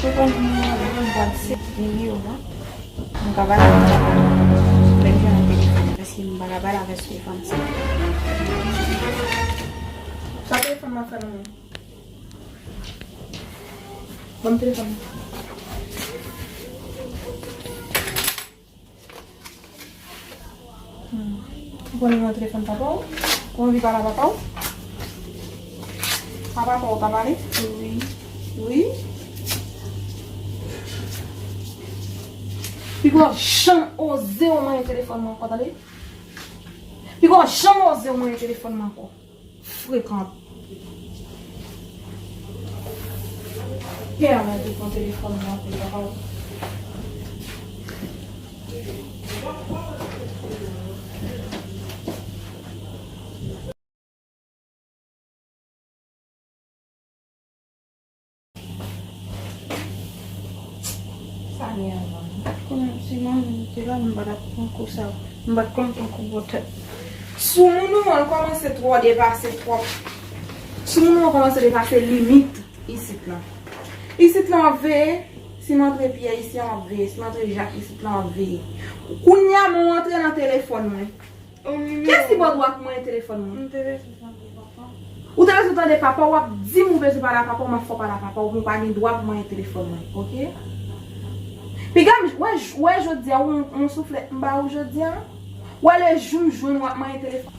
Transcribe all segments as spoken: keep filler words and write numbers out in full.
Telefòn mwen an, mwen pral se nimewo a. M ka pale avè l. Lè m jwenn nan telefòn, paske m pa ka pale avè l sou telefòn sa. Sa telefòn nan fè nan men. Ban m telefòn nan. Hmm. Ou konn nimewo telefòn papa w? Ou anvi pale a papa w? A papa w pa pale? Wi. Wi? Piga w janm oze w manyen telefòn mwen ankò, tande? Piga w janm oze w manyen telefòn mwen ankò. Frekan. Pèmèt ou pran telefòn nan pou papa w. Sa gen anvan. M pa t konnen si manman m te la, m pa t ap pran kou sa. M pa t konn pran kou bò tèt. Sou moun ou an kòmanse twò depase twòp. Sou moun ou an kòmanse depase limit isit lan. Isit lan w ap veye. Si m antre Pyè isi an, w ap veye. Si m antre Jak isit lan, w ap veye. Kounye a, men w antre nan telefòn mwen. Kiyès ki ba w dwa pou manyen telefòn mwen? M te bezwen tande papa. Ou te bezwen tande papa w, w ap di m ou bezwen pale a papa w, m ap fè w pale a papa w, men w pa gen dwa pou manyen telefòn mwen, oke? Piga m, wè, wè jodi a, ou, ou souflèt m ba ou jodi a? Wè le jou m jwenn w ap manyen telefòn.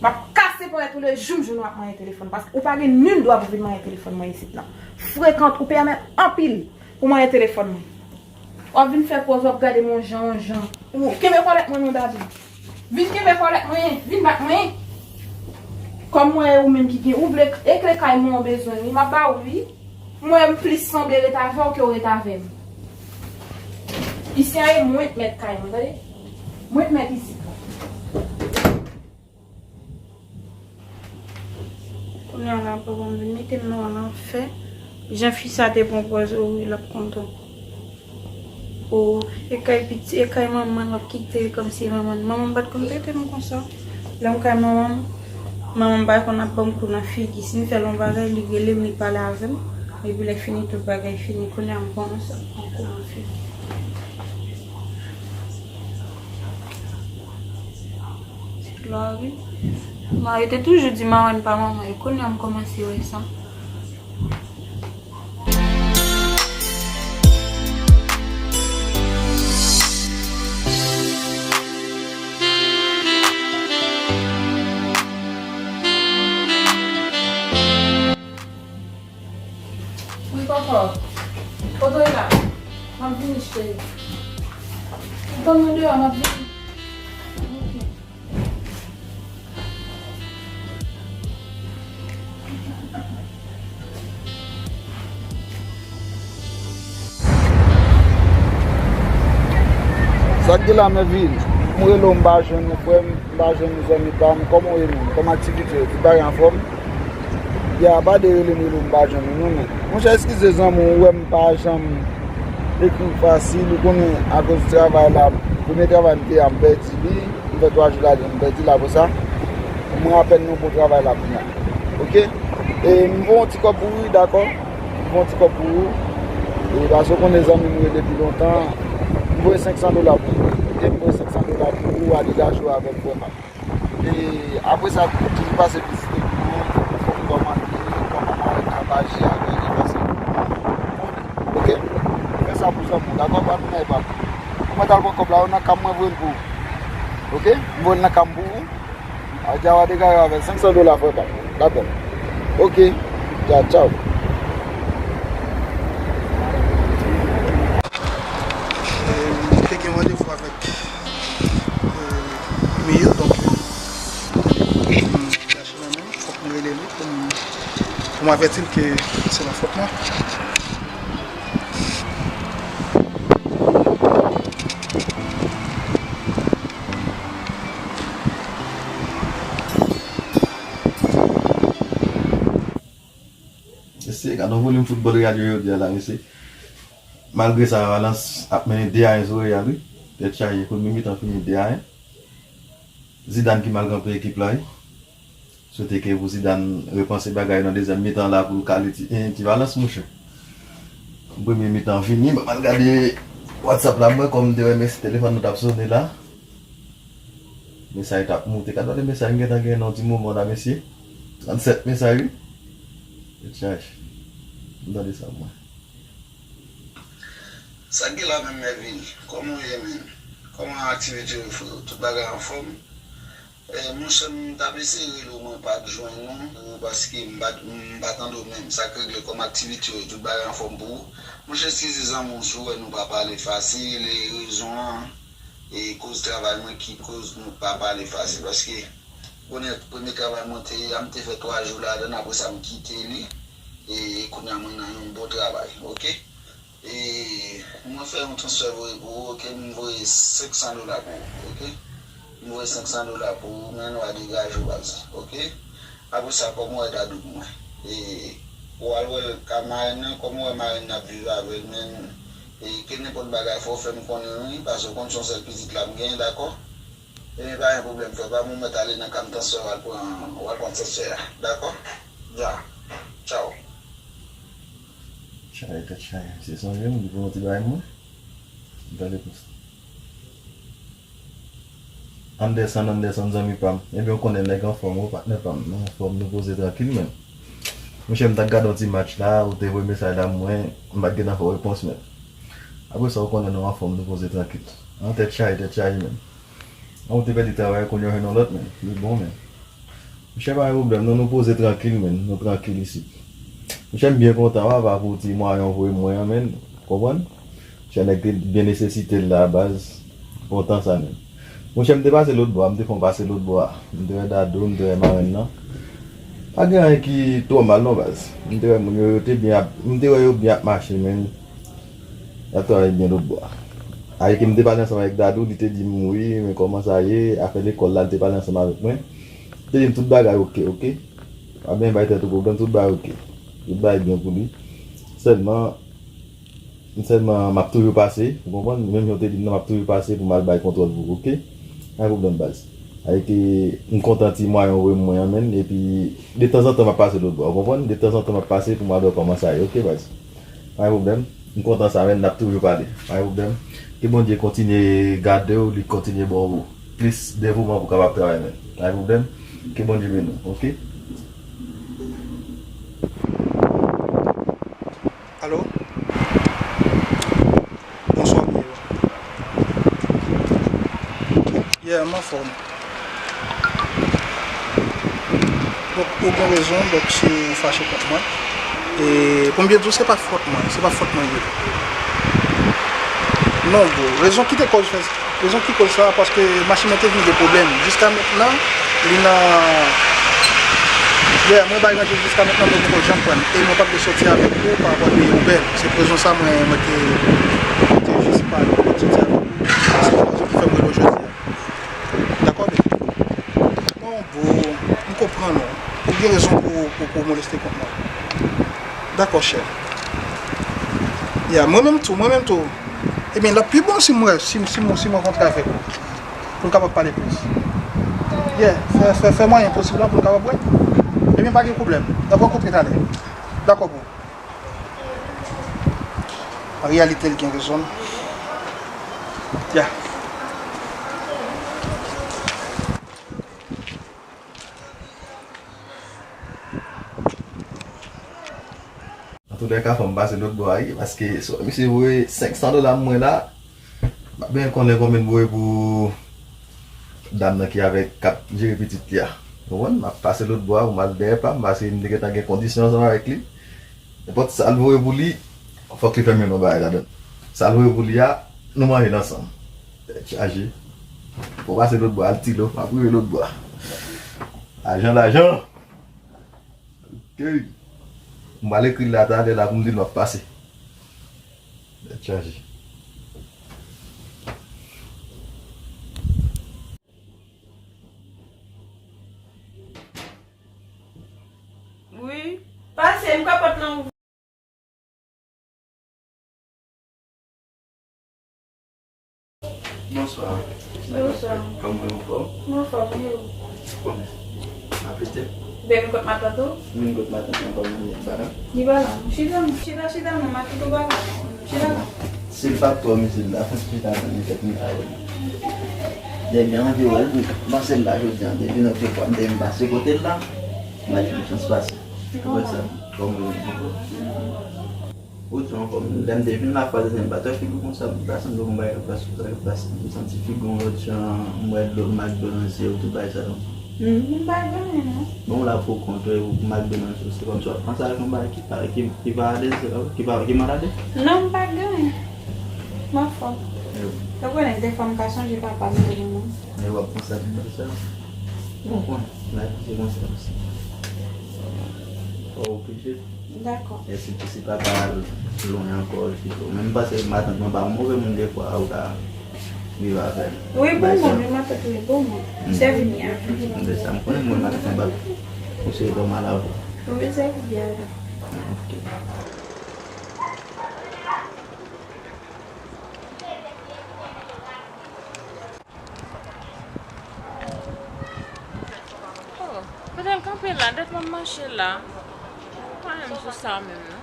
M ap kase ponyèt ou le jou m jwenn w ap manyen telefòn, paske ou pa gen nil dwa pou vin manyen telefòn mwen isit lan. Frekan, ou pèmèt anpil pou manyen telefòn mwen. W ap vin fè pòz, w ap gade m yon jan, yon jan. Ou kenbe kòlèt mwen non, David. Vin kenbe kòlèt mwen, vin bat mwen. Kòm mwen e ou menm ki gen, ou vle e kle kay mwen ou bezwen, wi, m ap ba ou, wi. Mwen m plis sanble ret avè w ke w ret avè m. Isi a e mwen k mèt kay mwen, tande? Mwen k mèt isit la. Kounye a la, papa m vin mete m nan lanfè. Jan fi sa te pran pòz, o wi, l ap kontan. O, e kay piti, e kay manman l ap kite l kòmsi e manman l. Manman m pa t konn trete m konsa. Lè m kay manman m, manman m pa konn ap ban m kou nan figi. Si m fè l yon bagay, li rele m, li pale avè m. Epi lè fini, tout bagay fini. Kounye a, m kòmanse ap pran kou nan figi. Lòri. Mwen te toujou di marenn pa manman, e kounye a m kòmanse wè sa. Wi, papa. Kote w ye la? M ap vini, cheri. Tann mwen deyò, m ap vini. Ok. Sa k gen la, Mevil? M rele w, m pa jwenn ou, frè m, m pa jwenn ou, zanmi pa m. Kòman w ye menm? Kòman aktivite yo? Tout bagay anfòm? Ya, pa de rele m, rele w, m pa jwenn ou non, men. Monchè, eskize zanmi w, ou wè m pa janm ekri w fasil, ou konnen akoz travay la, premye travay m te a, m pèdi li, m fè twa jou ladan l, m pèdi l, apre sa, m rapèl nou bon travay la kounye a. Oke? E m voye yon ti kòb pou ou, wi, dakò? M voye yon ti kòb pou ou. E paske ou konnen zanmi m rele depi lontan, m voye senk san dola pou ou. Oke? M voye senk san dola pou ou, ale lage w avè l vrèman. E apre sa, toujou pase vizite pou mwen, fò m kòmande kòman mwen ka aji avè li, paske, oke, fè sa pou zanmi w, dakò, pa tounen pa. Pou mwen t al pran kòb la, yo nan kay mwen, voye l pou ou. Oke? M voye l nan kay m pou ou. A di a w a degare avè l, senk san dola, frè pa m. Dakò. Oke. Dja, tchaw. E, m te gen randevou avèk, e, Miyou, donk, e, m gache nan men m, fòk m rele li pou m, pou m avèti l ke se nan fòt mwen. Mesye, gade yon volim foutbòl Real jwe jodi a la, mesye. Malgre sa, Valence ap mennen de a en sou Real, wi. Tèt chaje, premye mitan fini de a en. Zidane ki mal kanpe ekip la, wi. Swete ke pou Zidane repanse bagay nan dezyèm mitan la pou l kale ti, eh, ti Valence, monchè. Premye mitan fini, m ap al gade WhatsApp la, mwen, kòm m te wè mesye telefòn nou t ap sone la. Mesaj t ap moute. Gade mesaj m gentan gen nan yon ti moman la, mesye. Trannsèt mesaj, wi. Tèt chaje. M tande sa, mwen. Sa k gen la menm, Melvin? Kòman w ye, menn? Kòman aktivite yo, freo? Tout bagay anfòm? Eh, monchè, m t ap eseye rele w, mwen pa t jwenn ou, paske m pa t, m pa tande w menm. Sa k regle, kòman aktivite yo ye? Tout bagay anfòm pou ou? Monchè, eskize zanmi w, si w wè nou pa pale fasil, e rezon an, e koz travay mwen ki koz nou pa pale fasil, paske konnen premye travay mwen te ye a, m te fè twa jou ladan, apre sa m kite li, e, e kounye a mwen nan yon bon travay, oke? E mwen fè yon transfè voye pou ou, oke, m voye senk san dola pou ou, oke? M voye senk san dola pou ou, men nou a degaje w, baz, oke? Apre sa, kòman w wè Dadou pou mwen? E ou al wè l ka marenn nan, kòman w wè marenn nan ap viv avè l, men, e ke nenpòt bagay, fò w fè m konnen, wi, paske w konn se yon sèl pitit la m genyen, dakò? Ebyen, pa gen pwoblèm, frè pa m, ou mèt ale nan ka m, transfè w al pran, w al pran transfè a, dakò? Dja. Tchaw. Chaje, tèt chaje. Se sonje m, li pou yon ti bagay mwen. M tande konsa. Anderson, Anderson, zanmi pa m. Ebyen, ou konnen nèg anfòm, wi, patnè pa m. Nou anfòm, nou poze trankil, men. Monchè, m t ap gade yon ti match la, ou te voye mesaj la, mwen, m pa t gentan fè w repons, men. Apre sa, ou konnen nou anfòm, nou poze trankil. An tèt chaje, tèt chaje, men. An, ou te pèdi travay, kounye a w jwenn yon lòt, men. Li bon, men. Monchè, pa gen pwoblèm, non, nou poze trankil, men. Nou trankil isit. Monchè, m byen kontan, papa, pou ti mwayen w voye m mwen an, men. Konprann? Monchè, nèg te byen nesesite l la, baz. Kontan sa, men. Monchè, m te pase lòt bò a, m te fè yon pase lòt bò a. M te wè Dadou, m te wè marenn nan. Pa gen anyen ki twò mal, non, baz. M te wè moun yo, yo te byen ap, m te wè yo byen ap mache, men. Y ap travay byen lòt bò a. Ayike m te pale ansanm avèk Dadou, li te di m, wi, men kòman sa ye, afè lekòl la, li te pale ansanm avèk mwen. Li te di m tout bagay oke, oke. Pa byen bay tèt ou pwoblèm, tout bagay oke. Tout bagay byen pou li. Sèlman, sèlman, m ap toujou pase, ou konprann? Menm jan w te di m nan, m ap toujou pase pou m al bay kontwòl pou ou, oke? Pa gen pwoblèm, baz. Ayike, m kontan ti mwayen w voye m mwen an, menn, epi detanzantan m ap pase lòt bò a, ou konprann? Detanzantan m ap pase pou m al wè kòman sa ye, oke, baz? Pa gen pwoblèm. M kontan sa, men n ap toujou pale. Pa gen pwoblèm. Ke Bondye kontinye gade w, li kontinye ba w plis devouman pou w kapab travay, men. Pa gen pwoblèm. Ke Bondye beni w, oke? Alo? Bonswa, Pierrot. Yeah, m anfòm. Donk, ou gen rezon, donk, si w fache kont mwen. E, pou m byen di w, se pa fòt mwen, se pa fòt mwen ye. Non, bro, rezon ki te koz fè, rezon ki koz sa, paske machin mwen te vin gen pwoblèm. Jiska mentnan, li nan, yeah, mwen bay ranje jiska mentnan, mwen poko janm pran. E mwen pa t vle soti avèk ou pa rapò de Uber. Se pou rezon sa, mwen, mwen te, mwen te jis pa soti avèk ou. Se rezon ki fè m rele w jodi a. Dakò, baby? Non, bro, m konprann ou. Ou gen rezon pou, pou, pou moleste kont mwen. Dakò, chè. Yeah, mwen menm tou, mwen menm tou. Ebyen, l ap pi bon si m wè, si, si, si m rankontre avèk ou. Pou n kapab pale plis. Yeah, fè, fè, fè mwayen posib la pou n kapab wè. Ebyen, pa gen pwoblèm. N ap rankontre talè. Dakò, bro. An reyalite, l gen rezon l. Yeah. Antoulèka, fò m pase lòt bò a, wi, paske swa misye voye senk san dola mwen la, m ap byen konnen konbyen l voye pou dam nan ki avèk, k ap jere pitit li a. Ou konprann? M ap pase lòt bò a pou m al dèyè pa m, paske m te gentan gen kondisyon ansanm avèk li. Nenpòt sa l voye pou li, fòk li fè m yon bagay ladan l. Sa l voye pou li a, nou manje l ansanm. Tèt chaje. Fò w pase lòt bò a, al ti lo, m ap rive lòt bò a. Lajan, lajan. Ok. M pral ekri l la talè la pou m di l m ap pase. Tèt chaje. Wi. Pase, m ka pòt lan ouvri. Bonswa. Bonswa. Kòman w, anfòm? M anfòm, e ou? Bon. Apetè? Vin kot matant ou? Vin kot matant mwen, kòm mwen pa la. Li pa la. Chita, chita, chita, non, matant ou pa la. Chita la. Si l pa t twò mizil la, chita nan tèt mwen la. Depi anvi wè l, m pase l la jodi a. Depi nan fevwa, m te vin pase kote l la. M pa gen chans pase. Ou wè sa? Kòm mwen. Ou di ankò, lè m te vin la fwa dezyèm pa t wè figi w konsa, m ta sanble yon bagay k ap pase, sa k ap pase. M santi figi w yon lòt jan, m wè dlo, m ak dlo nan zye w, tout bagay sa yo. M pa gen anyen non. Bon, w la pou kont ou, m ak dlo nan zye w, se kòmsi w ap panse ak yon bagay ki pa, ki, ki pa alèz, ki pa, ki malade. Non, m pa gen anyen. M anfòm. Yo. Ou konnen, defwa m ka sonje papa m te gen moun. E w ap panse ak bagay sa yo. Bon, bon, lavi se konsa osi. Fò w oblije. Dakò. E si, si papa al lwen ankò, li pito. Men m panse matant mwen pa yon move moun defwa, ou ka viv avè l. Wi, bon moun, wi, matant wi, bon moun. Sèvi byen avè l. De sa, m konnen mwen matant mwen pa ou se lòm a la vo. Wi, sèvi byen avè l. Ok. Oh, kote l kanpe la? Dat m ap mache la. Pa menm sou sa menm non.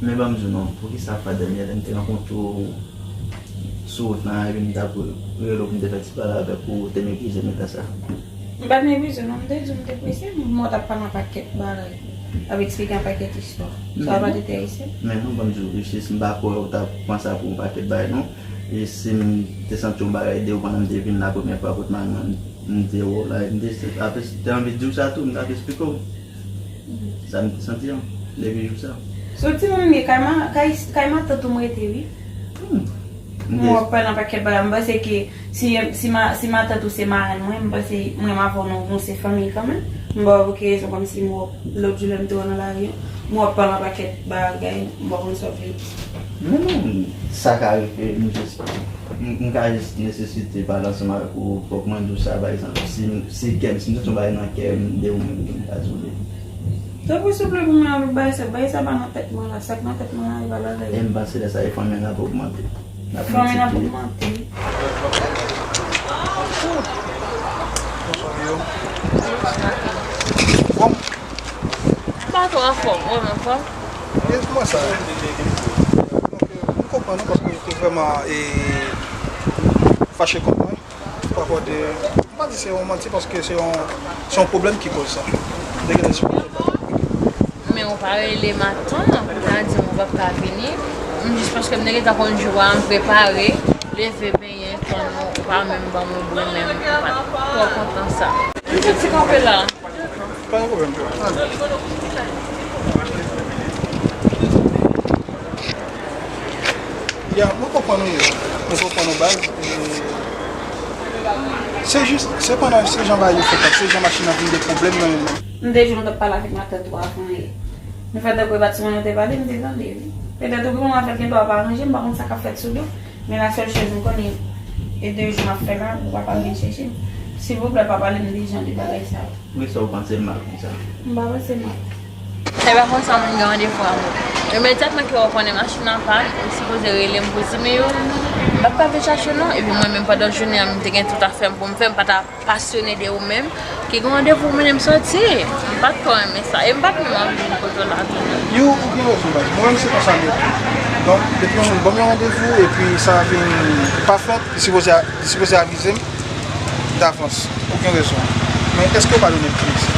Men ban m di w non, poukisa fwa dènye lè m te rankontre w sou wout lan, epi m t ap rele w pou m te fè ti pale avèk ou, ou te meprize m eta sa? M pa t meprize w non, m te di w m te prese, m wè w t ap pale yon pakèt bagay, ap eksplike yon pakèt istwa. Sa pa t enterese m. Men non, ban m di w, Riches, m pa kwè w t ap pran sa pou yon pakèt bagay non. E si m te santi yon bagay de ou pandan m te vin la premyè fwa kot mari mwen, m te wè w la, m te, te anvi di w sa tou, m t ap eksplike w. Sa m te santi an, depi jou sa. Se yon timoun m ye, kay ma-, kay, kay matant ou m rete, wi. Hmm. M wè w ap pale nan pakèt bagay. M panse ke si, si ma-, si matant ou se marenn mwen, m panse mwen m avè w nou, nou se fanmi kanmenm. M ba w okenn rezon kòmsi m wè w lòt jou lè m te wè w nan lari an. M wè w ap pale nan pakèt bagay, m pa konn sa w vle di. Men non, sa ka rive, m jis M, m ka jis nesesite pale ansanm avèk ou, fòk mwen di w sa, pa egzanp, si, si kè m, si m santi yon bagay nan kè m de ou menm, m ka di w li. Tanpri souple pou mwen avèk bagay sa, bagay sa pa nan tèt mwen la, sa k nan tèt mwen la, e pa bagay. E m panse lè sa, e fanmi an ap ogmante. Fanmi an ap ogmante. Bonswa, yo. Bon. M pa twò anfòm, ou menm anfòm? E kòman sa? Donk, euh, m konprann ou paske ou te vrèman, e, fache kont mwen. Pa rapò de, m pa di se yon manti paske se yon, se yon pwoblèm ki koz sa. M te gentan sipòte bagay. Men ou pa rele m a tan, ou ta di m ou p ap ka vini. M jis paske m te gentan konn jou a, m prepare, leve, benyen, tann ou, ou pa menm ban m oubyen menm, ou pa t twò kontan sa. M soti kanpe la. Pa gen pwoblèm. Ya, mwen konprann ou, mwen konprann ou baz. E, se jis, se pandan se jan bagay yo fèt la, se jan machin nan vin gen pwoblèm nan men mwen. M te di w m t ap pale avèk matant ou avan yè. M fè tankou e pa t sou mwen nou te pale, m te tande wi. Petèt ou gen yon afè gen dwa pa ranje, m pa konn sa k ap fèt sou li w. Men la sèl choz m konnen, e de jou m ap fè la, ou pa pral vin chèche m. Silvouplè, pa pale m de jan de bagay sa yo. Poukisa w panse m mal konsa? M pa panse mal. E pa konsa moun gen randevou a moun. Imedyatman ke w konnen machin nan pann, ou sipoze rele m pou di m yo, m p ap ka vin chache w non. Epi mwen menm pandan jounen an, m te gen tout afè m pou m fè, m pa ta pasyone de ou menm. Ki gen randevou m mennen m soti. M pa t twò renmen sa. E m pa t menm anvi vin kote w la tou non. Yo, ou gen rezon baz. Mwen menm se konsa m ye tou. Donk, depi yon moun ban m yon randevou epi sa vin pa fèt, li sipoze, li sipoze avize m davans. Ou gen rezon. Men èske w padone m pliz?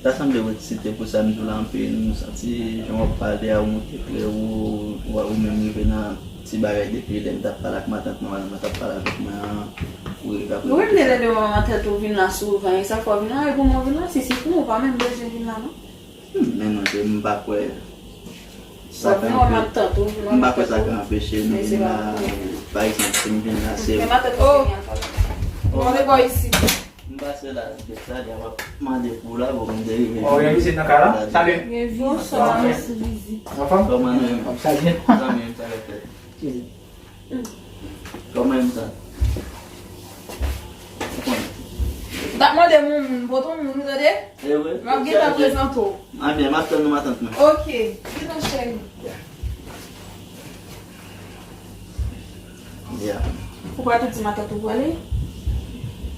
Ta sanble w eksite pou sa m di w la anpil. M santi jan w ap pale a, ou monte klè, ou, ou, ou menm rive nan ti bagay depi lè m t ap pale ak matant mwen, matant mwen t ap pale avèk mwen an, ou rive ap repete sa. Wi, m te tande w matant ou vin la souvan, e sa fè w vin la, e pou mwen vin la, si se pou mwen, ou pa menm bezwen vin la non. Hmm, men non, je, m pa kwè sa ka anpe-, m pa kwè sa ka anpeche m vin la. Pa egzanp, si m vin la, se... Men matant ou se gen ankò. Mwen te bò isit. M pase la, de sa, de w ap mande pou la, bon, m te rive. Oh, gen vizit nan kay la? Salut. Bonswa, mèsi vizit. Anfòm? Kòman nou ye? Sa byen. Zanmi m, sa k ap fèt? Kòman m sa? Ou konnen. Tande moun, moun, poto moun, ou tande? E vre? M ap gentan prezante w. Ebyen, m ap tann ou, matant mwen. Ok, gentan, cheri. Ya. Ou pa tou di matant ou prale?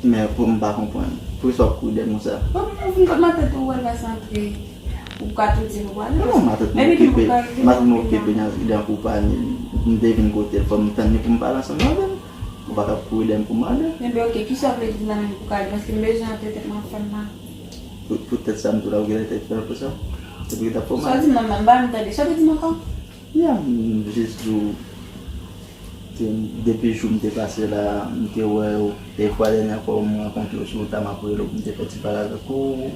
Men pou m pa konprann. Poukisa w ap kouri dèyè m konsa? Bon, mwen vin kot matant ou prale pase antre. Ou ka tou di m ou prale. Non, matant mwen okipe, matant mwen okipe nan, nan kou pa ni. M te vin kote l, fò m tann li pou m pale ansanm avè l. Ou pa ka kouri dèyè m pou m ale. Enben, ok, kisa w vle di la menm pou ka di? Paske m bezwen antre tèt mwen anfòm la. Pou, poutèt sa, m di w la, ou genlè te fè l pou sa? Se pou ki t ap fè w mal? Sa w di m nan, m pa menm tande. Sa w te di m ankò? Ya, m jis di w, te, depi jou m te pase la, m te wè w, e fwa dènyè fwa m rankontre w sou wout la, m ap rele w pou m te fè ti pale avèk ou,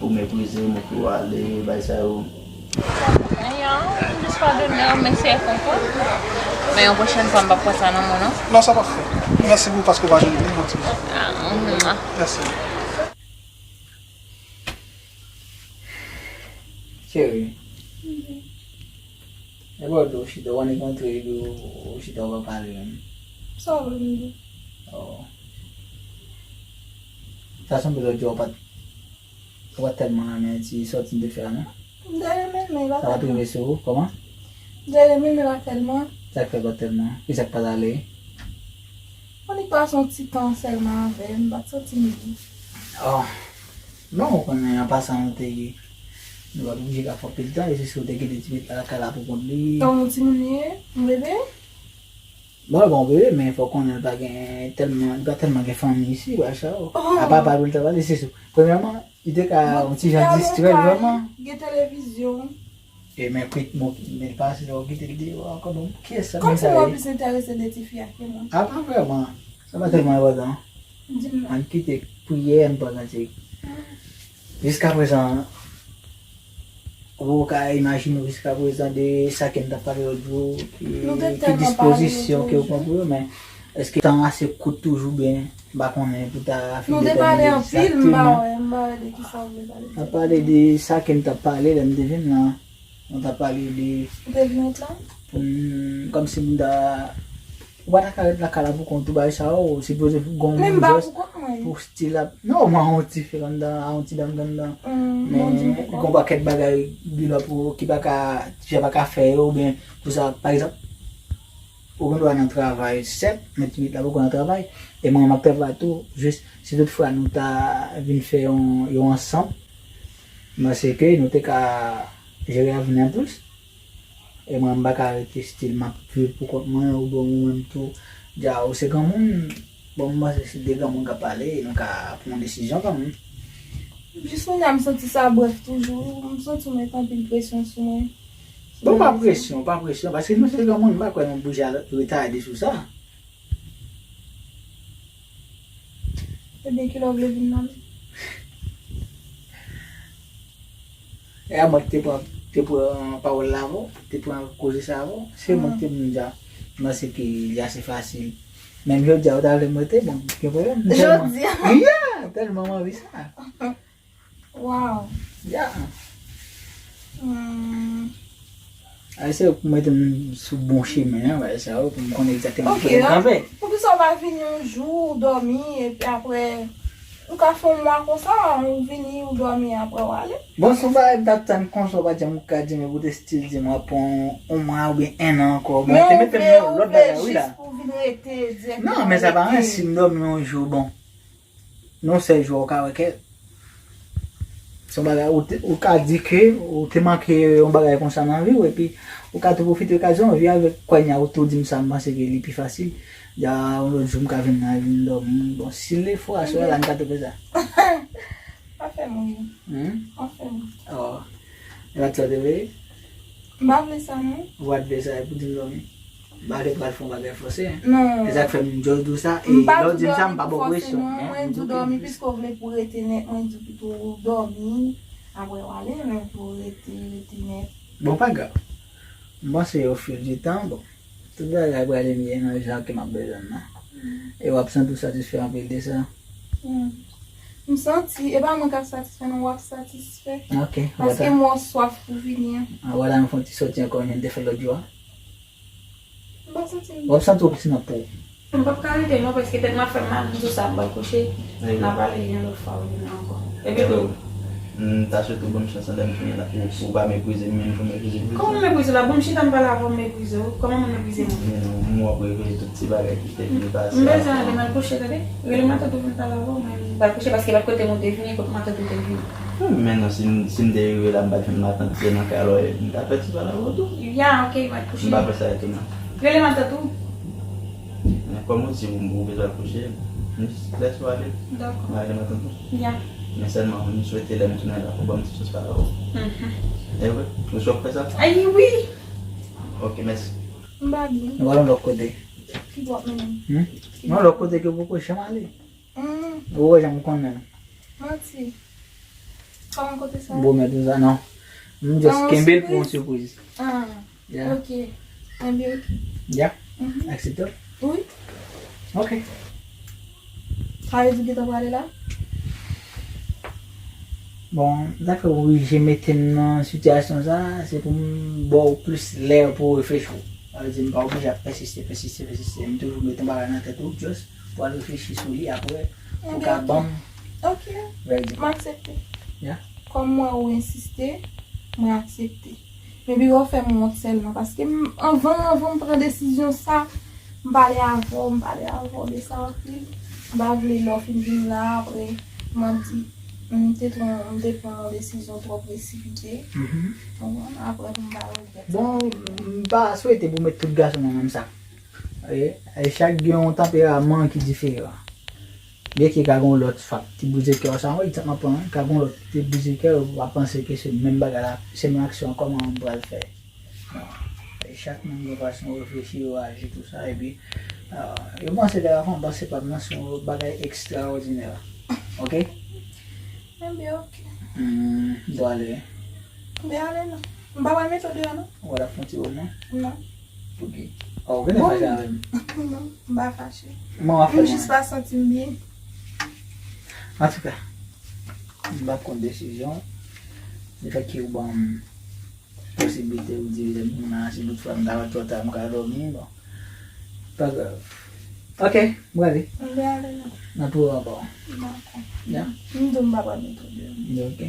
ou meprize m, ou tou ale, bay sa yo. Ayan, m jis padone w, m eseye konprann. Men yon pwochèn fwa, m p ap pran sa nan men w, non. Non, sa p ap fèt. Mèsi pou paske w pa jwenn yon bon ti. Ah, mhm. Mèsi. Cheri. E bò do chita, w annik antre epi w chita w pa pale menm. Sa w vle m di? Oh. Sa sanble lòt jou w pa t, w pa t tèlman renmen ti sòti n te fè a, non? M te renmen l, men l pa tèlman. Sa pa t rive sou ou, kòman? M te renmen l, men l pa tèlman. Sa k fè l pa t tèlman? Kisa k pa t ale? Annik pase yon ti tan sèlman avè l, m pa t santi m byen. Oh. Non, ou konnen an pasan nou te ye. Nou pa t oblije ka fè anpil tan, e se si w te kite ti pitit la lakay la pou kont li. Yon timoun li ye? Yon bebe? Bon, bon, bebe, men fò w konnen l pa gen tèlman, li pa tèlman gen fanmi isi, bagay sa yo. Oh. Apa pa pou l ta pale, se si. Premyèman, li te ka yon ti jan distrè l vrèman. Gen televizyon. E men kwit mo ki, men l pase lè w kite l deyò ankò, bon, kiyès sa? Kòmsi mwen plis enterese de tifi a ke mwen. A, pa vrèman. Sa pa tèlman enpòtan. Di m non. Ann kite priyè, ann pran kantik. Jiskaprezan, ou ka imajine w jiskaprezan de sa ke n t ap pale lòt jou, ki, ki dispozisyon ke w pran pou yo, men èske tan ase kout toujou, byen, m pa konnen pou ta fin detèmine egzakteman. Nou te pale anpil, m pa wè, m pa wè de kisa w vle pale. N ap pale de sa ke n t ap pale lè m te vin lan. Nou ta pale de. Ou te vin ret la? Pou m, kòmsi m ta, ou pa ta ka ret lakay la pou kont ou, bagay sa yo, ou sipoze gon moun jès pou stil ap. Non, mwen yon ti fi anndan, yon ti dam anndan. Men gon pakèt bagay, Bilo, pou ki pa ka, ti fi a pa ka fè yo, oubyen pou sa, pa egzanp, ou gen dwa nan travay, sèt, men ti pitit la poko nan travay, e mwen, m ap travay tou, jis, si tout fwa nou ta vin fè yon, yon ansanm, m panse ke nou te ka jere avni an plis. E mwen, m pa ka rete stil m ap viv pou kont mwen, oubyen ou menm tou, dja ou se granmoun. Bon, m panse si de granmoun k ap pale, nou ka pran yon desizyon kanmenm. Jis kounye a, m santi sa brèf toujou. M santi w met anpil presyon sou mwen. Bon, pa presyon, pa presyon, paske nou se granmoun, m pa kwè nou oblije al retade sou sa. Ebyen, kilè w vle vin nan men? E a mwen ki te pran, te pran pawòl la avè w, te pran koze sa avè w. Se mwen ki te di w deja. M panse ke li ase fasil. Menm jodi a, ou ta vle m rete, bon, gen pwoblèm. Jodi a? Yeah! Tèlman m anvi sa. Wow. Yeah. Hmm. Ay, se pou mete m sou bon chemen an, bagay sa yo, pou m konnen egzakteman kote m kanpe. Poukisa w pa vini yon jou, ou dòmi, epi apre, nou ka fè yon mwa konsa, ou vini, ou dòmi, apre w ale? Bon, se yon bagay m t ap tann konsa, ou pa janm ka di m, ou te still di m w ap pran yon mwa oubyen en an ankò. Bon, ou te mete m nan yon lòt bagay, wi, la. Men ou vle, ou vle jis pou vin rete dirèkteman. Non, men sa pa anyen, si m dòmi yon jou, bon. Non, sèl jou a ou ka wè kè. Se yon bagay, ou te, ou ka di ke ou te manke yon bagay konsa nan vi w, epi ou ka tou pwofite okazyon an, vi avèk kounye a ou tou di m sa, m panse ke li pi fasil. Dja yon lòt jou m ka vin nan, vin dòmi. Bon, si l fò, aswè la, m ka tou fè sa. Pa fè m ri. Hmm? Pa fè m ri. Oh. E pa t sa w te vle? M pa vle sa, non. Ou pa t vle sa, e pou di m dòmi. M pa te pral fè yon bagay fòse, en. Non. E sa k fè m just di w sa, e lè w di m sa, m pa ba w presyon, en. Mwen di w dòmi, piske w vle pou rete nèt, mwen di w pito w dòmi, apre w ale, men pou rete, rete nèt. Bon, pa grav. M panse au fil du temps, bon, tout bagay prale vin nan jan ke m ap bezwen l nan. E w ap santi w satisfè anpil de sa? Hmm. M santi, e pa mwen k ap satisfè, non, w ap satisfè. Ok. Paske m wè w swaf pou vini an. Ah, wala, nou fè yon ti sòti ankò, jan n te fè lòt jou a. M pa santi m. W ap santi w plis nan po w. M p ap ka rete non, paske tèt m ap fè m mal, m di w sa, m pral kouche. N a pale yon lòt fwa, ou vini ankò. Epi tou, m ta swete w bòn chans lè m tounen la, pou, pou w pa meprize m menm jan w meprize m. Kòman m meprize w la? Bon, m chita m pale avè w, m meprize w. Kòman moun meprize m? Men non, m wè w ap reveye tout ti bagay ki te vin pase a. M bezwen ale, m al kouche, tande. Rele matant ou vin pale avè w, mwen m pral kouche, paske lòt kote moun te vini, kot matant ou te vini. Hmm, men non, si m, si m te rive la, m pa t jwenn matant, se nan kay la, m ta fè ti pale avè w tou. Ya, ok, m al kouche. M pa fè sa etou non. Rele matant ou. Men kòm ou di, ou, ou bezwen al kouche, m lèse w ale. Dakò. M ale matant ou. Ya. Men sèlman, m swete lè m tounen la, ou ban m ti chans pale avè w. Mhm. E vre? Ou si w ap fè sa? Ay, wi! Ok, mèsi. M pa byen. Nou al yon lòt kote. Ki bò w ap mennen m? Hmm? Ki bò? Yon lòt kote ke w poko janm ale. Hmm. Ou wè jan m konnen. Manti. Kòman kote sa? M pwomèt ou sa, non. M just kenbe l pou yon sipriz. Ah. Ya. Ok. Enben, ok. Ya. Mhm. Aksepte? Wi. Ok. Sa vle di w gentan prale la? Bon, zafè w oblije mete m nan sitiyasyon sa, se pou m ba w plis lè pou w reflechi. Sa vle di m pa oblije ap pèsiste, pèsiste, pèsiste. M toujou mete yon bagay nan tèt ou, just pou w al reflechi sou li, apre ou ka ban m vèdik. Ok. M aksepte. Ya. Kòm m wè ou ensiste, mwen aksepte. Men biro fè m wont sèlman, paske m, anvan, anvan m pran desizyon sa, m pale avè w, m pale avè w de sa anpil. M pa vle lè w fin vin la, apre, m ap di, m te pran, m te pran yon desizyon twò presipite. Mhm. Ou konprann? Apre, pou m pa regrèt sa. Bon, m pa swete pou met tout gason nan menm sak. E, e chak gen yon tanperaman ki diferan. Byenke ka gen yon lòt fak ti brize kè w sa, yon egzanp m ap pran, wi, ka gen yon lòt ti brize kè w, w ap panse ke se menm bagay la, se menm aksyon an, kòman m pral fè? Non. E chak moun gen fason yo reflechi, yo aji, tou sa, epi, ah, yo panse lè yo fè yon pase pa m nan se yon bagay ekstraòdinè. Ok? Enben, ok. Hmm, m dwe ale. Enben, ale non. M pa pral mete w deyò non. Ou pral ap fè yon ti woman? Non. Poukisa? Oh, ou genlè fache avè m? Non, m pa fache. Kòman w ap fè? M jis pa santi m byen. Antouka, m p ap konn desizyon. Lefètke ou ban m posiblite ou di lè m nan, si toutfwa m ta wè twò ta, m ka dòmi, bon. Pa grav. Ok, m prale. M vle ale non. Nan twò ankò. Dakò. Ya. M di w m pa pral mete w deyò. Ok.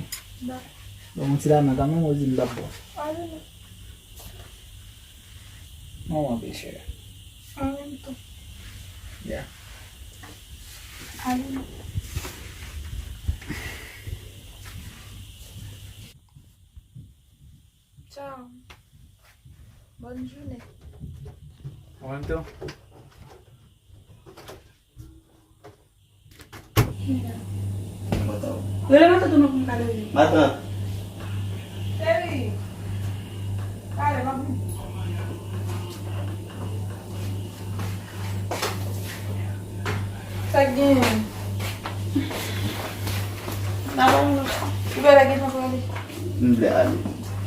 Dakò. Bon, yon ti lamen kanmenm, ou di m p ap bon. Ale non. Mwen w anpeche. An menm tan. Ya. Ale. Tchao. Bòn jounen. Ou menm tou. Rele matant ou non pou m ka rele. Matant. Cheri. Pale, m ap vini. Sa k genyen? N a pale lòt fwa. Ou pa gentan prale? M vle ale.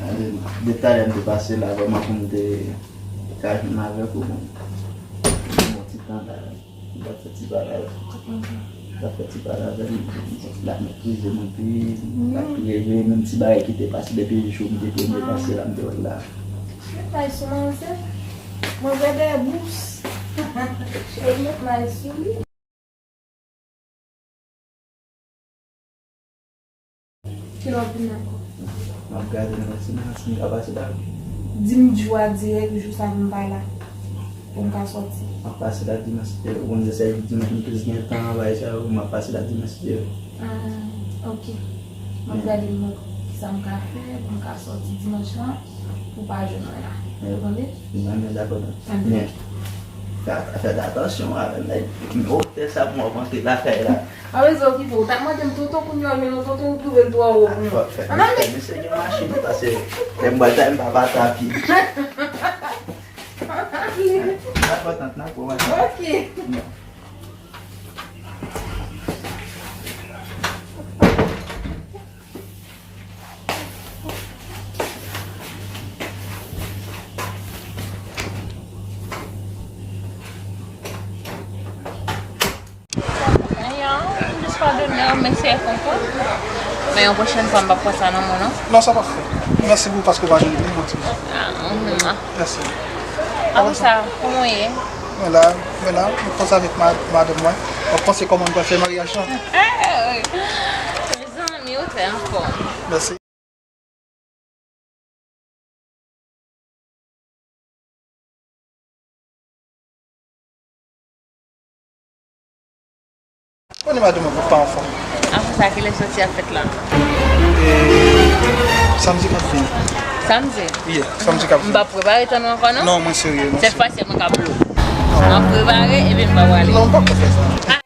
Ale, de talè m te pase la, vrèman pou m te ka jwenn avèk ou, bon. M yon ti tan la. M t ap fè ti pale avè l. M t ap fè ti pale avè l. L ap meprize m anpil. L ap reve menm ti bagay ki te pase depi jou m te premye pase la, m te wè l la. Met may sou manzè. Manzè dèyè bous. Cheri, met may sou li. Kilè w ap vin ankò? M ap gade nan ti nan si m ka pase la. Di m jou a dirèk, jou sa pou m pa la. Pou m ka sòti. M ap pase la dimanch, e, ou konn se sèl dimanch m plis gen tan anba sa yo, m ap pase la dimanch si Dye vle. Ah, ok. M ap gade m wè kisa m ka fè pou m ka sòti dimanch lan. Ou pa jwenn anyen. Ou tande? Mwen menm dakò. Tande. Men, fè, fè atansyon avè nèg wotè sa pou w ap antre lakay la. Pa bezwen okipe w. Ou t ap mande m tonton, kounye a w jwenn yon tonton, ou twouve l twò wo pou mwen. Fò, fè, fè misye gen machin, paske lè m pral ta, m pa pase a pye. Dakò, tant, dakò, matant. Ok. Non. Anyen, m jis padone w, mèsi e kontan. Men yon pwochèn fwa, m p ap pran sa nan men w, non. Non, sa p ap fèt. Mèsi pou paske w pa jwenn li, bon ti. Ah, mhm. Mèsi. Apre sa, kòman w ye? Mwen la, mwen la, mwen panse avèk ma- madanm mwen. Mwen panse kòman mwen pral fè maryaj lan. Mezanmi, ou trè anfòm. Mèsi. Konnen madanm mwen pa anfòm. Apre sa, kilè sòti a fèt la? E, samdi k ap vini. Samdi? Yeah, samdi k ap M vini. pa prepare tan nou ankò, non? Non, mwen serye, mwen Sèl serye. fwa se mwen k ap blo. M ap prepare, epi m pa prale. Non, m pa ka fè sa. A,